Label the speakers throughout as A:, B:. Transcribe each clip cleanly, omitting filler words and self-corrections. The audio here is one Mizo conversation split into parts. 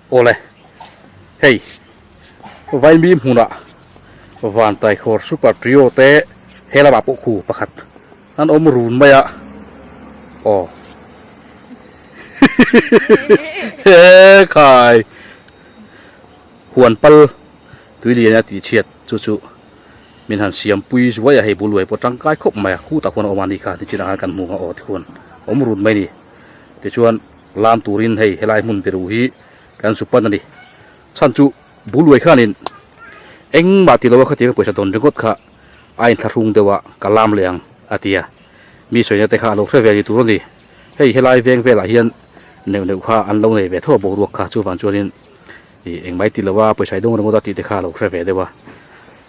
A: Awle hei Vaimi hmunah Vantaikhawr Super Trio te he lamah pawh khu pakhat an awm run mai a aw he khai huan pal tui lian a tih chhiat chu chu min han siam pui zuai a hei bul luai pawh tangkai khawp mai a khutah khuan a awm a ni kha nichinah khan kan hmu ang a aw tikhuan awm run mai a ni tichuan lam turin hei helai hmun biru hi kan zu pan a ni. Chhan chu Buluai khanin engmah ti lo a khatiang pawisa dawn ringawt kha a inthlahrung deuh a ka lam leh ang a ti a. Mi sawina te kha a lo hre ve ni tur a ni. Hei helai veng velah hian neuh neuh kha an lo nei ve tho a boruak kha chuvang chuanin ih engmah ti lo a pawisa i dawng ringawt a tih te kha a lo hre ve deuh a.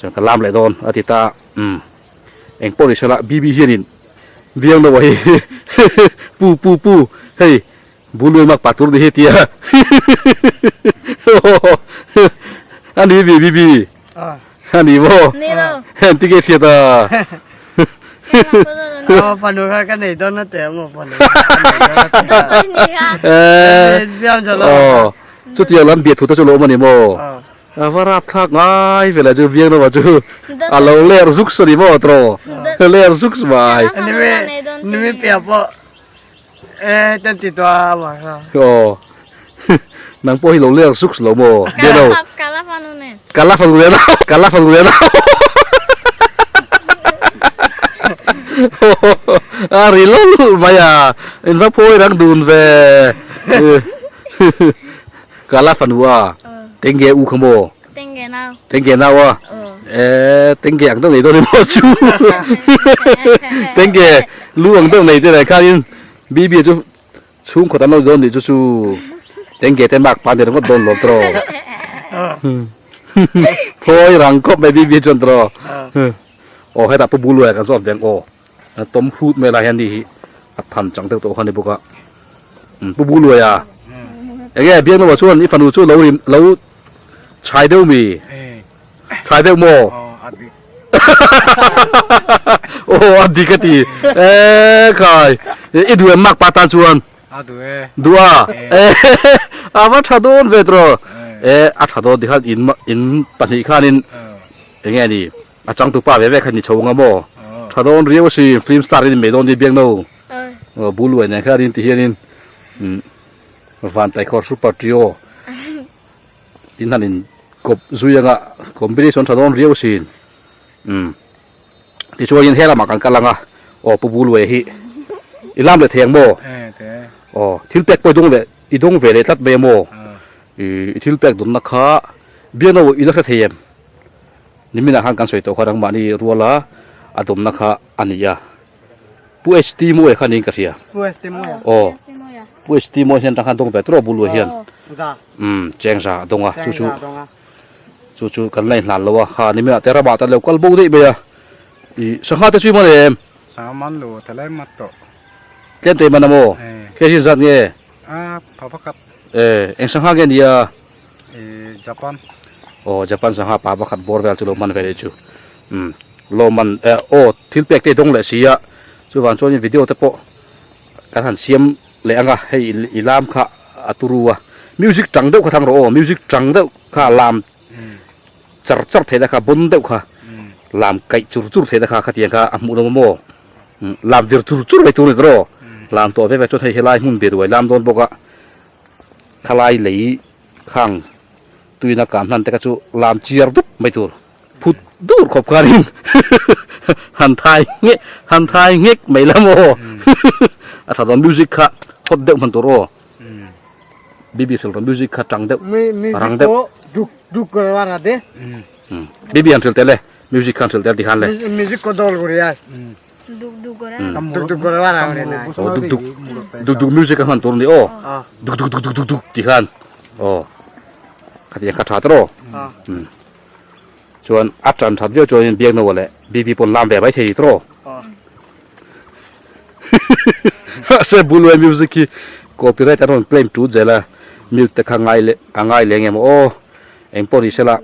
A: Chuan ka lam leh dawn a ti ta umm engpawh ni sela BB hianin biang lo a hi pu pu pu hei Bului mak pa tur ni hi tia a ni bi bi bi a ni maw heng ti ke hriat a
B: Aw fanu kha ka nei dawn a te maw fanu
A: eh chutiang lam biak thu te chu lo awm a ni maw a va rap thlak ngai vela chu biak lo chu a lo ler zuk sa ni maw tro ler zuk mai
B: nimi pia pawh Eh, tan ti tua ma kha.
A: Aw. Nang pawh hi lo ler suk lo maw? Bia lo.
C: Kala fanu nen.
A: Kala fanu nen. Kala fanu nen. A ri lul mai a. In va phawi rang dun ve. Kala fanu a. Tenge u kha maw?
C: Tenge nau.
A: Tenge nau a. Eh, tenge ang deuh nei dawn emaw chu. Tenge lu ang deuh nei te leh khanin BB chu chhungkhaw tan lo dawn nih chu chu tenge te mak pa ni ringawt dawn lawm tawh. Phawi rang khawp mai BB chuan tawh. Aw hetah pu Buluai kan zawt veng aw. Tom hrut mai lai hian ni hi a phan chang deuh tawh kha ni bawk a. Pu Buluai a. Enge Biaknawa chuan i fanu chu lo rim lo Chhai deuh mi? Chhai deuh maw? Aw a dik a ti. E khai. I duh em mak pa tan chuan?
B: A duh e.
A: Duh a? E a va tha dawn ve tawh. E a tha dawn tikhan in in pahnih khanin enge ni a changtu pa ve ve khan ni chho anga maw? Tha dawn riau a si film star in mai dawn ni biang no. Aw buluai nen khanin ti hianin Vantaikhawr super trio. Tin han in kawp zui anga competition tha dawn riau sin umm tichuanin he lamah kan kal anga aw pu Buluai hi i lam leh thei ang maw aw thil pek pawh i dawng leh i dawng ve leh tlat mai a maw ih i thil pek dawnna kha biakna i la hre thei em niminah khan kan sawi tawh kha nangmahni ruala a dawmna kha a ni a. Pu HT Mawia kha niin ka hria.
B: Pu HT Mawia?
A: Aw. Pu HT Mawia hian tangkhan dawng ve tawh bul luah hian.
B: Za.
A: Umm cheng za a dawng a chu chu.
B: Cheng za a dawng a.
A: Chu chu kan la inhlan lo a kha ni mai ah te ramah te lo kal bo daih mai a. Ih sangha te chu i man em?
B: Sangha man lo ta lai mat tawh.
A: Tlem te i man a maw?
B: Eh.
A: Khe hi zat nge?
B: A pha pakhat.
A: Eh eng sangha nge nia?
B: Ih Japan.
A: Aw Japan sangha pa pakhat bawr vel chu lo man ve leh chu. Umm lawmman eh aw thil pek te i dawng leh si a chuvang chuanin video te pawh kan han siam leh ang a hei i lam kha a turu a music tang deuh kha thang rawh aw music tang deuh kha lam char char theih na kha bon deuh kha lam kaih chur chur theih na kha khatiang kha a hmuh lo maw lam vir chur chur mai tur a ni tawh lam tawh vek vek chuan hei helai hmun ve ruai lam dawn bawk a khalai lei khang tuina kam hlan te kha chu lam chiar dup mai tur. Phut dur khawp khanin han thai nghek han thai nghek mai la maw a tha dawn music kha hot deuh hman tur aw bibi hril rawn music kha tang deuh rang deuh
B: duk duk kar wara de
A: bibi han hril tel e music kha han hril tel ti khan le
B: music ko dol guri ai
C: duk duk kar
B: duk duk kar wara ore na
A: oh duk duk duk duk music kha hman tur ni aw duk duk duk duk duk duk ti khan aw khatiang kha tha tawh Chuan a tan that viau chuanin Biaknawa leh BB pawn lam ve mai thei tawh. Mahse Buluai music hi copyright an rawn claim tut zel a, mute te kha ngai leh a ngai leh nge maw aw engpawh ni sela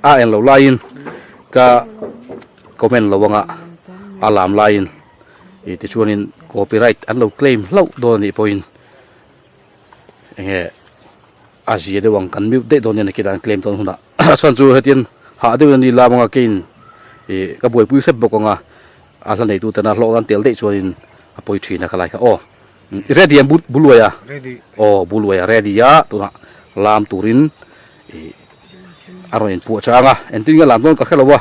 A: a eng lo laiin ka comment lo anga a lam laiin ih tichuanin copyright an lo claim hlauh dawn a nih pawhin enge. A zia deuh ang kan mute daih dawn nia nakin an claim dawn hunah a chhan chu hetian hah deuhin ani lam anga keiin ih ka buaipui hrep bawk anga a hla neitu tena hlawh an tel daih chuanin a pawi thin a ka lai kha aw ready ang buluai a aw buluai a ready a tunah lam turin ih a rawn inpuah chang a engtin nge lam dawn ka hrelo a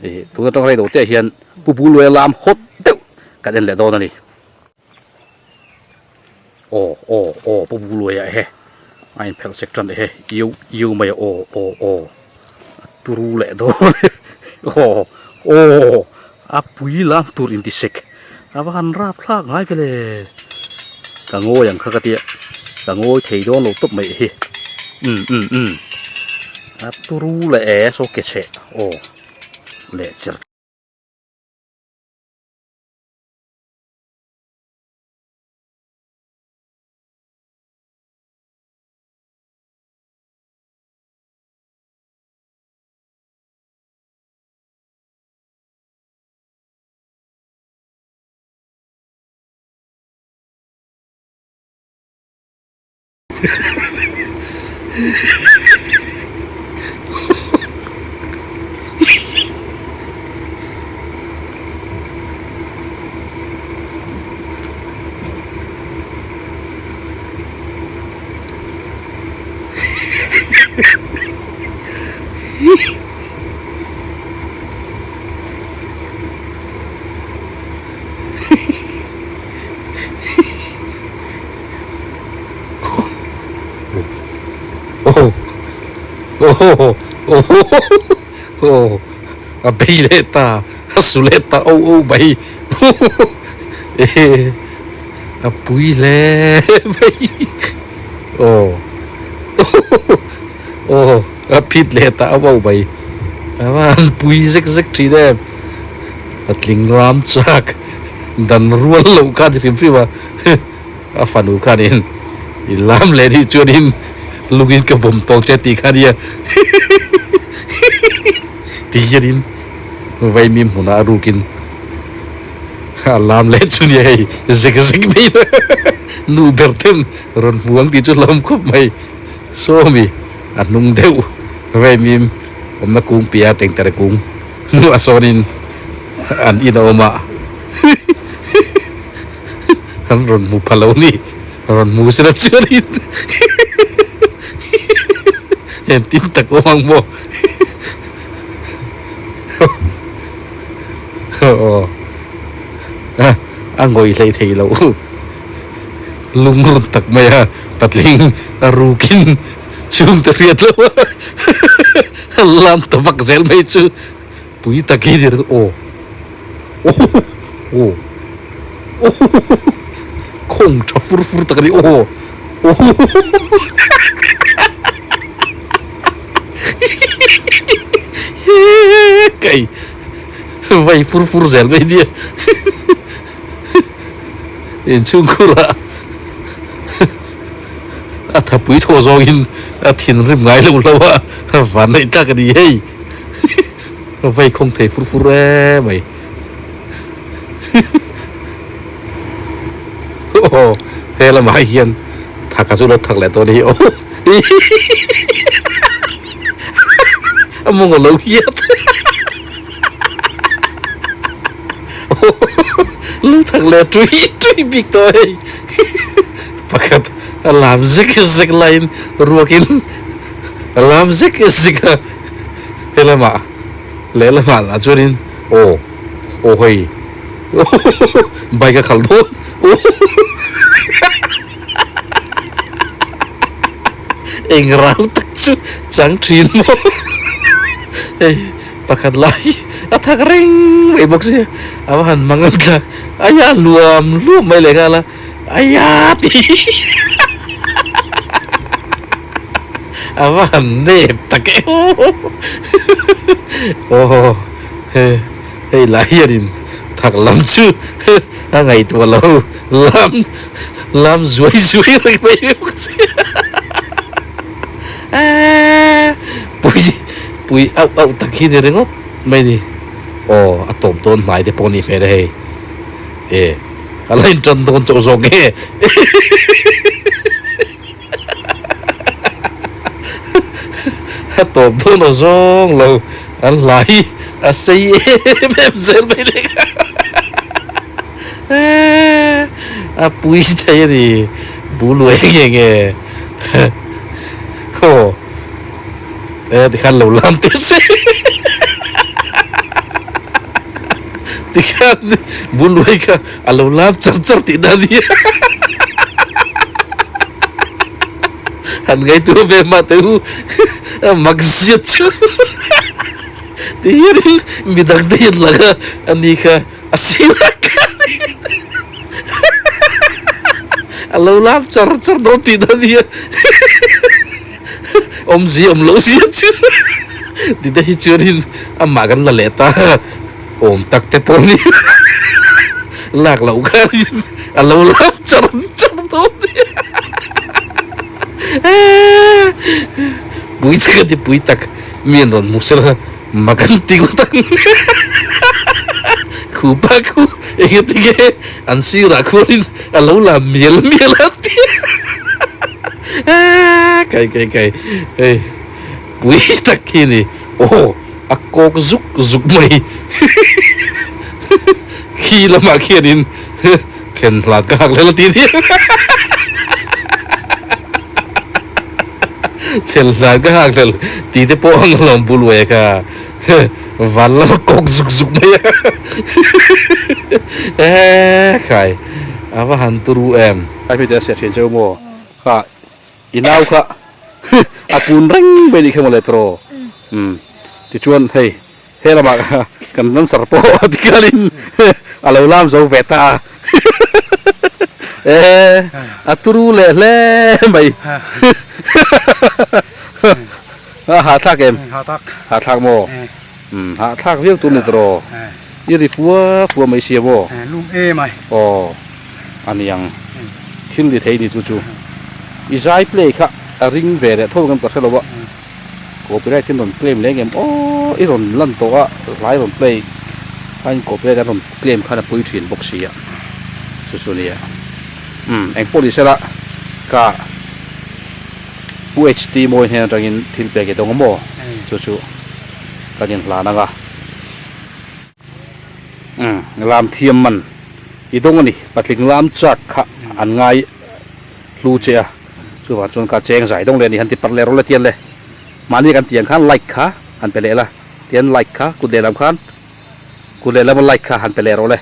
A: ih tun atang rei lo te ah hian pu buluai a lam hawt deuh kan en leh dawn a ni. Aw aw aw pu Buluaia ehe a inphelh sek tan ehe iu iu mai a aw aw aw a turu leh dawn e aw aw a pui lam tur inti sek a va han rap thlak ngai vele ka ngawi ang kha ka tia ka ngawi thei dawn lo tawp mai ehe um um um a turu leh e saw ke chheh aw leh cher. A bei leh ta a su leh ta oh oh mai a pui hle mai aw aw a phit leh ta oh oh mai a van pui zek zek thin em patling ram chak dan rual loh kha ni hrim hrim a. A fanu khanin i lam leh nih chuanin lungin ka vawm tawng che tih kha nia ti hianin vaimim hmunah a rukin a lam leh chu nia hei zek zek mai nu ber ten rawn hmu ang tih chu hlawm khawp mai sawmi a hnung deuh vaimim awmna kung piah tengtere kung hnuah sawnin an in a awm a. An rawn hmu pha lo ni, rawn hmu sela chuanin engtin tak awm ang maw aw a ngawih hlei thei loh lungrun tak mai a patling a rukin chhungte hriat loh a lam ta vak zel mai chu. Pui tak hi nia aw aw khawng tha fur fur tak a ni aw kai vai fur fur zel mai nia inchhungkhurah a thapui thawh zawngin a thinrim ngai lo hlauh a vanneih tak a ni hei. Ka vei khawng thei fur fur em mai. Aw he lamah hian thaka chu lo thak leh tawh a ni hi aw. A mawng a lo hiat. Lo thak leh tui tui bik tawh hei. Pakhat a lam zek zek laiin ruakin a lam zek zek a. He lamah leh lamah lah chuanin aw aw hei bike a khalh dawn eng rang tak chu chang thin maw hei pakhat lai a thak reng mai bawk sia a va han mang ang thlak aia luam luam mai leh nghal a aia tih. A va han nep tak e aw hei lah hianin thak lam chu a ngaihtuah lo lam lam zuai zuai reng mai bawk si a pui pui auh auh tak hi ni ringawt mai ni aw a tawp dawn hnai te pawh a nih hmel e hei e a la intan dawn chauh zawk nge. A tawp dawn aw zawng lo an hla hi a sei em em zel mai le kha a pui thei a ni bu luai nge nge aw e tikhan lo lam teh se tikhan bu luai kha a lo lam char char tih na nia. Han ngaihtuah ve mah teh u, a mak zia chu ti hianin midang te hian lang a, a ni kha a sirah khan a lo lam char char dawn tih na nia, awmzia awm loh zia chu ti te hi chuanin amah kan la leh ta awm tak te pawh nia lak loh khanin a lo lam char char dawn nia. Pui tak a ti pui tak mi an rawn hmu sela mak an ti ngawt ang khupa khu eng ati nge an sirah khuanin a lo la mial mial a ti kai kai kai hei pui tak khi ni aw a kawk zuk zuk mai khi lamah khianin Thlen hlat ka hak leh la ti nia. Thlen hlat ka hak leh ti te pawh ang alawm bul uai kha. Van lama kawk zuk zuk mai a. Eee khai a va han turu em. Ai hmite a sia thin cheu maw? Kha i nau kha a kun reng mai nih kha mawle tawh. Umm tichuan hei He lamah kan dancer pawh a ti kalin a lo lam zo ve ta a. E a turu leh hle mai. A hahthlak em? Hahthlak maw? Hahthlak viau tur ni tawh. I ri fua fua mai sia maw?
B: Lum em ai.
A: Aw a niang thil ni thei ni chu chu. I zai play kha a ring ve leh tho ang ka hre lo a. Copyright in rawn claim leh ngem aw i rawn lan tawh a hlai rawn play khan copyright an rawn claim khan a pui thin bawk si a chu chu nia umm eng pawh ni sela ka Pu HT mawi hnen atangin thil pek i dawng a maw chu chu kan inhlan ang a umm lam thiam man i dawng a ni patling lam chak kha an ngai hlu che a. Chuvang chuan kha cheng zai dawng leh a ni han ti parh leh rawh le tian le mahni kan tiang khan like kha han pe leh la tian like kha kut lehlam khan kut lehlam a like kha han pe leh rawh le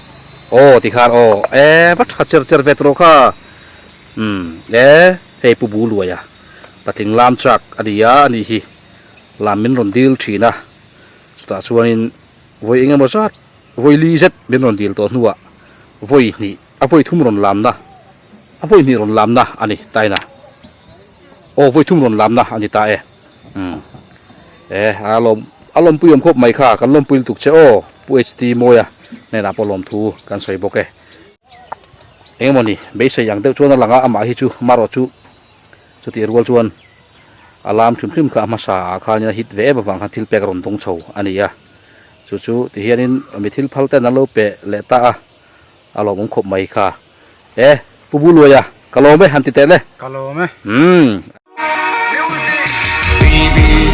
A: aw ti khan aw e va tha cher cher ve tawh kha umm e hei pu bu luai a patling lam chak a ni a ani hi lam min rawn dil thin a chutah chuanin vawi eng emaw zat vawi li zet min rawn dil tawh hnuah vawi hnih a vawi thum rawn lamna. A vawi hnih rawn lamna a ni taina. Aw vawi thum rawn lamna a ni ta e. Umm. E a lawm a lawmpui awm khawp mai kha kan lawmpui lutuk che aw Pu HT Mawia hnenah pawh lawmthu kan sawi bawk e. Engemaw ni beisei ang deuh chuan a lang a amah hi chu marawh chu chutih rual chuan a lam hrim hrim kha a hmasa ah khanin a hit ve em avang khan thil pek a rawn dawng chho a ni a. Chu chu tihianin mi thil phal ten an lo pe leh ta a a lawmawm khawp mai kha. E, Pu Buluaia, ka lawm e, han ti teh le.
B: Ka lawm e.
A: Umm.
D: Baby.